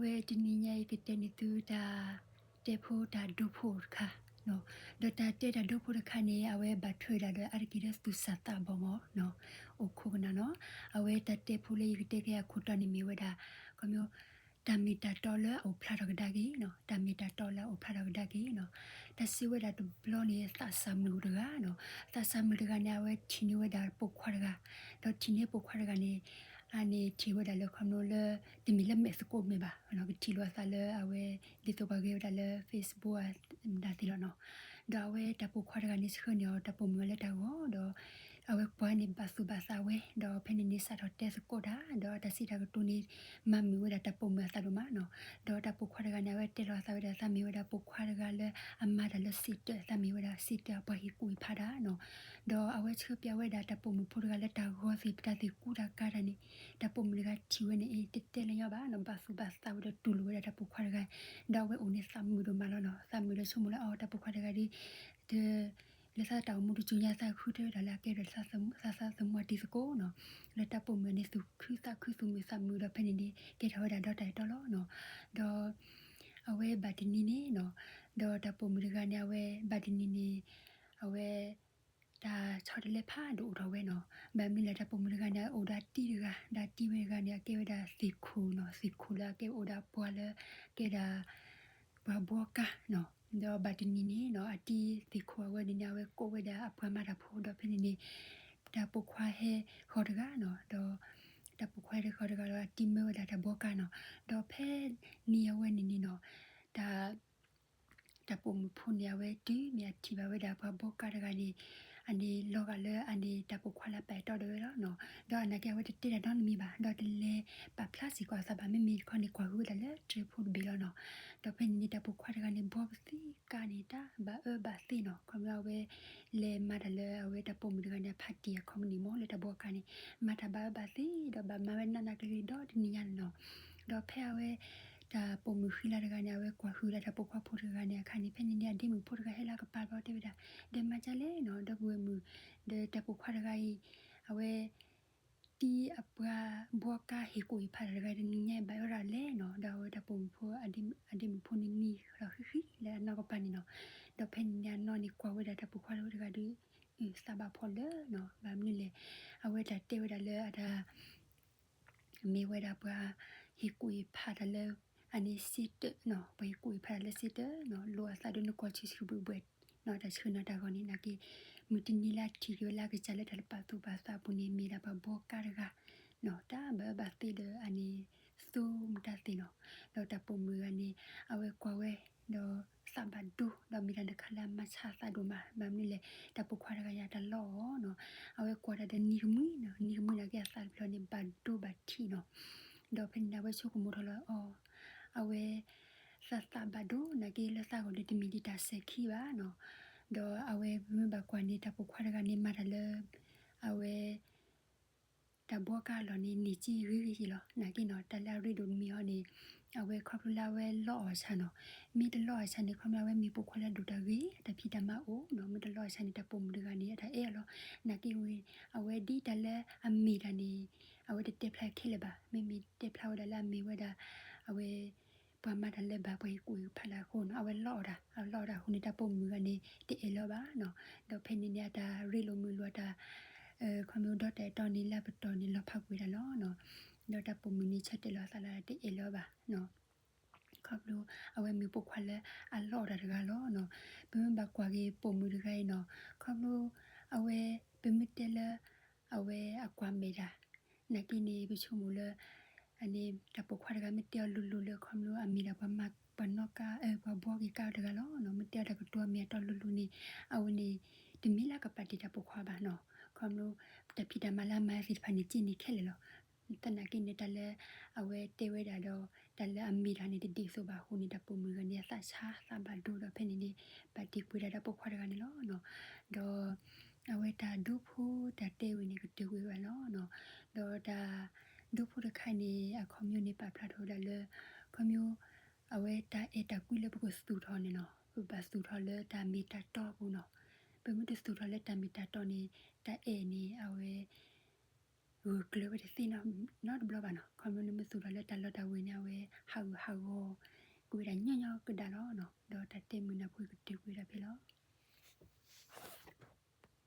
ဝဲတနံၤညါအံၤကတဲန့ၢ်သုတၢ်တဲဖိတၢ်ဒိဖိတခါ, ဒီးတၢ်တဲတၢ်ဒိဖိတခါန့ၣ် အဝဲဘၣ်ထွဲဒၣ်ဒီးအါတက့ၢ်လၢသူၣ်စၢ်သးဘီၣ်မး, အိၣ်ခိးကနၣ်နီၤ. အဝဲတၢ်တဲဖိလၢယကတဲက့ၤအခိၣ်တီန့ၣ်မ့ၢ်ဝဲဒၣ် ခီဖျိ တၢ်မ့ၢ်တၢ်တီလၢအအိၣ်ဖျါထီၣ်ကဒါက့ၤ, တၢ်မ့ၢ်တၢ်တီလၢအအိၣ်ဖျါထီၣ်ကဒါက့ၤနီၤ. တၢ်စံးဝဲဒၣ်တဘျီန့ၣ် သးစၢ်မုၣ်တဂၤနီၤ, သးစၢ်မုၣ်တဂၤန့ၣ် အဝဲထံၣ်န့ၢ်ဝဲဒၣ်ပိာ်ခွါတဂၤ, ဒီးထံၣ်န့ၢ်ပိာ်ခွါတဂၤန့ၣ် အန့ၣ်ထံၣ်ဝဲဒၣ်လၢခီဖျိလၢ တမ့ၢ်လၢမဲာ်သကိးမ့ၢ်ဘၣ်, ကထံၣ်လိာ်အသးလၢအဝဲ ဒ်သိးပှၤဂဲၤဝဲဒၣ်လၢ Facebook အဒၣ်သ့ၣ်လီၤနီၤ. ဒီးအဝဲတၢ်ပိာ်ခွါတဂၤန့ၣ်ဆှၢန့ၢ်အီၤတၢ်ပိာ်မုၣ်အီၤလၢတၢ်ဂီၤဒီး အဝဲကွၢ်န့ၣ်ဘၣ်သူၣ်ဘၣ်သးဝဲ, ဒီးဖဲန့ၣ်န့ၣ်စးထီၣ်တဲသကိးတၢ်, ဒီးတၢ်စံးတၢ်ကတိၤန့ၣ် မၤမုာ်ဝဲဒၣ်တၢ်ပိာ်မုၣ်အသးဒိၣ်မးနီၤ. ဒီးတၢ်ပိာ်ခွါတဂၤန့ၣ် အဝဲတဲလီၤအသးဝဲဒၣ် သးမ့ၢ်ဝဲဒၣ်ပိာ်ခွါတဂၤလၢအမၤတၢ်လၢစံးတၢး, သးမ့ၢ်ဝဲဒၣ်စံးတၢးအပှၤဟ့ၣ်ကူၣ်ဟ့ၣ်ဖးတၢ်နီၤ. ဒီးအဝဲဆှၢပျဲဝဲဒၣ်တၢ်ပိာ်မုၣ်ဖိတဂၤလၢတၢ်ဂီၤသ့ၣ်တဖၣ် တၢ်သ့ၣ်ကူတၢ်ကၤတၢ်န့ၣ် တၢ်ပိာ်မုၣ်တဂၤထံၣ်ဝဲန့ၣ် အ့ တတဲလၢၤညီဘၣ်နီၤ, ဘၣ်သူၣ်ဘၣ်သးဝဲဒီးတူၢ်လိာ်ဝဲဒၣ်တၢ်ပိာ်ခွါတဂၤ, ဒီးအဝဲအိၣ်န့ၣ်သးမုာ်ဒိၣ်မးလီၤနီၤ. သးမုာ်ဒီးဆိကမိၣ်လၢအီၤတၢ်ပိာ်ခွါတဂၤဒီး တ လၢသးတၢ်အိၣ်မူတစူညါသးဃုထၢဝဲဒၣ်လၢအကဲဝဲဒၣ် သးသမူအတံၤသကိးနီၤ, လၢတၢ်ပိာ်မုၣ်န့ၣ်သူၣ်ခုသးခုသူၣ်မုာ်သးမုာ်ဒီးဖဲန့ၣ်န့ၣ် ကဲထီၣ်ဝဲဒၣ်ဒီးတၢ်အဲၣ်တီလီၤနီၤ. ဒီး အဝဲဘၣ်တနံၤန့ၣ်နီၤ, ဒီးတၢ်ပိာ်မုၣ်တဂၤန့ၣ် အဝဲဘၣ်တနံၤန့ၣ် အဝဲ တၢ်ဆီတလဲဖးဒိၣ်အိၣ်ထီၣ်ဝဲနီၤ. ဘၣ်မနုၤလဲၣ် တၢ်ပိာ်မုၣ်တဂၤန့ၣ် အိၣ်ဒီးအတံၤတဂၤ, ဒီးအတံၤဝဲတဂၤန့ၣ် အကဲဝဲဒၣ်သ့ၣ်ခိၣ်နီၤ, သ့ၣ်ခိၣ်လၢအကဲအိၣ်ဒီးအပှၤလၢ ကဲဒၣ် ပှၤဘှီကါနီၤ. ဒီးဘၣ်တနံၤန့ၣ်နီၤ အတံၤသ့ၣ်ခိၣ်အဝဲန့ၣ်န့ၣ် အဝဲကိးဝဲဒၣ်အပှၤမၤတၢ်ဖိဒီးဖဲန့ၣ်န့ၣ် တၢ်ပိာ်ခွါဟဲဃီၤတဂၤနီၤ, ဒီး တၢ်ပိာ်ခွါဟဲဃီၤတဂၤဒီးအတံၤမၢဝဲဒၣ်တၢ်ဘှီကါနီၤ. ဒီးဖဲန့ၣ်အဝဲန့ၣ်န့ၣ်နီၤ တၢ် တၢ်ပိာ်မုၣ်ဖိန့ၣ် အဝဲတုၤမ့ၢ်အထံၣ်ဘၣ်ဝဲဒၣ်ပှၤဘှီကါတဂၤန့ၣ် အန့ၣ်လီၤဂာ်လၢအန့ၣ်တၢ်ပိာ်ခွါလၢအပာ်အဲၣ်တီဒီးဝဲလီၤနီၤ. ဒီးအနာ်က့အဝဲတတဲတၢ်နီတမံၤဘၣ်, ဒီးတလဲၤပာ်ဖျါစ့ၢ်ကီးအသးဘၣ်, မ့မ့ၢ်တခီန့ၣ်ကွၢ်ဟုဝဲဒၣ်လၢတြဲၤဖိတဘ့ၣ်လီၤနီၤ. ဒီးဖဲန့ၣ်န့ၣ် တၢ်ပိာ်ခွါတဂၤန့ၣ် ဘှီကသ့ကါန့ၣ် တၢ်ဘၣ်အၢဘၣ်သီနီၤ. ခီဖျိအဝဲ လဲၤမၤတၢ်လၢအဝဲတၢ်ပိာ်မုၣ်တဂၤန့ၣ် အဖါတံၢ်အခီပနံၣ်မး လၢတၢ်ဘှီကါန့ၣ် မၤတၢ်ဘၣ်အၢဘၣ်သီ ဒီးဘၣ်မၤဝဲနးနးကလဲာ်ဒီတနံၤညါန့ၣ်နီၤ. ဒီးဖဲအဝဲ တၢ်ပိာ်မုၣ်ဃံလၤတဂၤန့ၣ် အဝဲကွၢ်ဟုၣ်ဝဲဒၣ်တၢ်ပိာ်ခွါဖိတဂၤန့ၣ်အခါန့ၣ် ဖဲန့ၣ်န့ၣ် အဒ့မုၣ်ဖိတဂၤဟဲလၢအကပၤဒီးတဲဝဲဒၣ်, ဒီးမၤဒ်လဲၣ်နီၤ ဒီပုၢ်ဝဲၢ်မုၣ်, ဒီးတၢ်ပိာ်ခွါတဂၤအံၤ အဝဲ တံၤအပှၤဘှီကါဟ့ၣ်ကူၣ်ဟ့ၣ်ဖးတၢ်တဂၤတနံၤညါအံၤဘၣ်အၢဒီးလဲၣ်နီၤ. ဒီးအဝဲတၢ်ပိာ်မုၣ်ဖိ အဒ့မုၣ်ဖိန့ၣ်နံၤလီၤဃံဃံလၢအနီၢ်ကပၤန့ၣ်နီၤ. ဒီးဖဲန့ၣ်န့ၣ်အနီၢ်န့ၣ်ကွၢ်ဝဲဒၣ်တၢ်ပိာ်ခွါတဂၤဒီး အုၣ်သးဘၣ်ဖှီၣ်လၢနီၤ, ဘၣ်မနုၤလဲၣ် အဝဲတၢ်တဲဝဲဒၣ်လၢအတၢ် မ့ၢ်ဝဲဒၣ်ပှၤဟ့ၣ်ကူၣ်ဟ့ၣ်ဖးတၢ်လၢ အန့ၣ်စ့တၢးနီၤ, ပှၤဟ့ၣ်ကူၣ်ဟ့ၣ်ဖးတၢ်လၢစ့တၢးနီၤ, လိၣ်အသးဒီးနကွၢ်ဆံးဆံးဘှဲးဘှဲးနီၤ, တၢ်ဆှၢနီၤတၢ်ဂီၤန့ၣ် နာ်က့ မုၢ်တနံၤလၢအထံၣ်က့ၤဝဲလၢအကစၢ်လၢတၢ်လၢပာ်သူၣ်ပာ်သးအပူၤန့ၣ် မ့ၢ်ဒၣ်ပှၤဘှီကါတဂၤနီၤ, တၢ်ဘၣ်အၢဘၣ်သီဒီးအန့ၣ် သိမတၤသ့ၣ်နီၤ. ဒီးတၢ်ပိာ်မုၣ်တဂၤန့ၣ် အဝဲကွၢ်ဝဲ ဒီးသးဘၣ်ဒိ ဒီးမ့ၢ်တၢ်တခါလၢအမၤဆါအသးဒိၣ်မး, ဘၣ်မနုၤလဲၣ် တၢ်ပိာ်ခွါတဂၤအံၤတၢ်လီအီၤနီၤ, အဝဲကွၢ်တၢ်ဒီးနံၤကမှံနီၤ, နံၤကမှံနာ်က့အသးတဖျၢၣ်န့ၣ် ဘၣ်ဒိဘၣ်ထံးနီၤ. ဒီးဖဲန့ၣ်န့ၣ် အဝဲဆိကမိၣ်ထီၣ်လၢအီၤ အဝဲ သးသးဘၣ်ဒိ နာ်က့လၢသးဂီၢ်ဒီးတမ့ၢ်ဒ်တၢ်စဲၤခံဘၣ်နီၤ. ဒီးအဝဲပမ့ၢ်ဘၣ်ကွၢ်န့ၣ် တၢ်ပိာ်ခွါတဂၤန့ၣ် မၤတၢ်လၢ အဝဲ တၢ်ဘှီကါအလီၢ်န့ၣ် န့ၢ်က့ဂ့ၤဂ့ၤလီၤ. နာ်က့နီၤ တၢ်လၢအရ့ဒိၣ်တမံၤအီၤန့ၣ် အဝဲခီဖျိလၢအဝဲလီအီၣ်ဆၣ်နီၤ. မ့ၢ်တလီအီၣ်ဆၣ်န့ၣ် ခီဖျိအဝဲမ့ၢ်ပိာ်ခွါလၢအဒိၣ်တၢ်ဂ့ၤ တၢ်ဖံးတၢ်မၤအိၣ်နီၤ, မ့ၢ်တလီအီၣ်ဆၣ်န့ၣ် တၢ်ပိာ်မုၣ်တဂၤန့ၣ် အတၢ်အဲၣ်အီၤလီၤ. နာ်က့ဝဲ အဝဲဒ်တၢ်လၢအမ့ၢ်တၢ်န့ၣ် အဝဲတတဲဖျါခဲလၢာ်ဘၣ်. မ့မ့ၢ်တဲဖျါဝဲဒၣ်လၢအမ့ၢ်ဝဲဒၣ် အဝဲ ပှၤမၤတၢ်လၢဘၣ်ပှၤဟ့ၣ်ကူၣ်ဟ့ၣ်ဖးတၢ်အဃိနီၤ, အဝဲလီအီၣ်တၢ်, အလီအီၣ်တၢ်အဃိန့ၣ် တၢ်ပိာ်မုၣ်တဂၤန့ၣ် တအဲၣ်လၢၤဘၣ်နီၤ. ဒီးဖဲန့ၣ်န့ၣ် အတၢ်ရ့လိာ်မုာ်လိာ်အတၢ် ခီဖျိဒီတၢ်အဲၣ်တီန့ၣ် လၢအပတီၢ်န့ၣ် လီၤဖးကွံာ်တၢ်လီၤနီၤ. ဒီးတၢ်ပိာ်မုၣ်န့ၣ် ဆၢတဲာ်လီၤအသးလၢတအဲၣ်လၢၤဘၣ်. ခီဖျိ အဝဲမ့ၢ်ပိာ်ခွါလၢအလီအီၣ်တၢ်တဂၤလီၤနီၤ. ပမ့ၢ်ဘၣ်ကွၢ်က့ၤပိာ်မုၣ်တဂၤအံၤနီၤ, ခီဖျိ အဝဲ ပမ့ၢ်တဲလၢ အဝဲအကွၢ်မဲာ်တၢ် နာ်က့န့ၣ် ပဆိကမိၣ်လၢ အန့ၣ် တၢ်ပိာ်ခွါတဂၤ မ့ၢ်တဲအီၤလိၤလိၤလၢခီဖျိအမ့ၢ်ဒၣ်ပှၤမၤ ပှၤနီၣ်ကါ ပှၤဘှီက့ၤကါတဂၤလီၤနီၤ. မ့ၢ်တဲအီၤတၢ်ကတိၤအမ့ၢ်အတီလိၤလိၤန့ၣ် အဝဲန့ၣ် တမ့ၢ်လၢကပာ်တ့ၢ်တၢ်ပိာ်ခွါဘၣ်နီၤ. ခီဖျိ တၢ်ဖံးတၢ်မၤလၢအမၤသ့ၣ်တဖၣ်န့ၣ် က့န့ၣ်ခဲလၢာ်လီၤ. သနာ်က့န့ၣ် တၢ်လၢအဝဲတဲဝဲဒၣ်ဒီး တၢ်လၢအမ့ၢ်တၢ်န့ၣ် တဒ်သိးဘၣ်အဃိန့ၣ် တၢ်ပိာ်မုၣ်တဂၤန့ၣ် အသးဆါသးဘၣ်ဒိဒီးဖဲန့ၣ်န့ၣ် ပာ်တ့ၢ်ကွံာ်ဒၣ်ဒီးပိာ်ခွါတဂၤန့ၣ်လီၤနီၤ. ဒီး အဝဲတၢ်ဒိဖိတၢ်တဲဝဲန့ၣ် ကတၢၢ်ကွံာ်ဝဲလီၤနီၤ. ဒီးတၢ်ဒိဖိတခါန့ၣ် အခီပညီန့ၣ် ပာ်ဖျါထီၣ်ဝဲဒၣ်လၢ ခီပညီ အဝဲတၢ်အဲၣ်တၢ်ကွံလၢပကသူၣ်ထီၣ်န့ၣ်နီၤ, ပဘၣ်သူၣ်ထီၣ်လၢတၢ်မ့ၢ်တၢ်တီအပူၤနီၤ. ပမ့ၢ်တသူၣ်ထီၣ်လၢတၢ်မ့ၢ်တၢ်တီန့ၣ် တၢ်အဲၣ်န့ၣ် အဝဲ ဂုာ်ကျဲးဝဲတသ့နီတဘျီဘၣ်နီၤ. ခီဖျိလၢမ့ၢ်သူၣ်ထီၣ်လၢတၢ်လီၢ်တၢ်ဝ့ၤန့ၣ် အဝဲဟးဂူာ်ဟးဂီၤ ကွံာ်ဝဲဒၣ်ညီညီကဒၣ်လီၤ.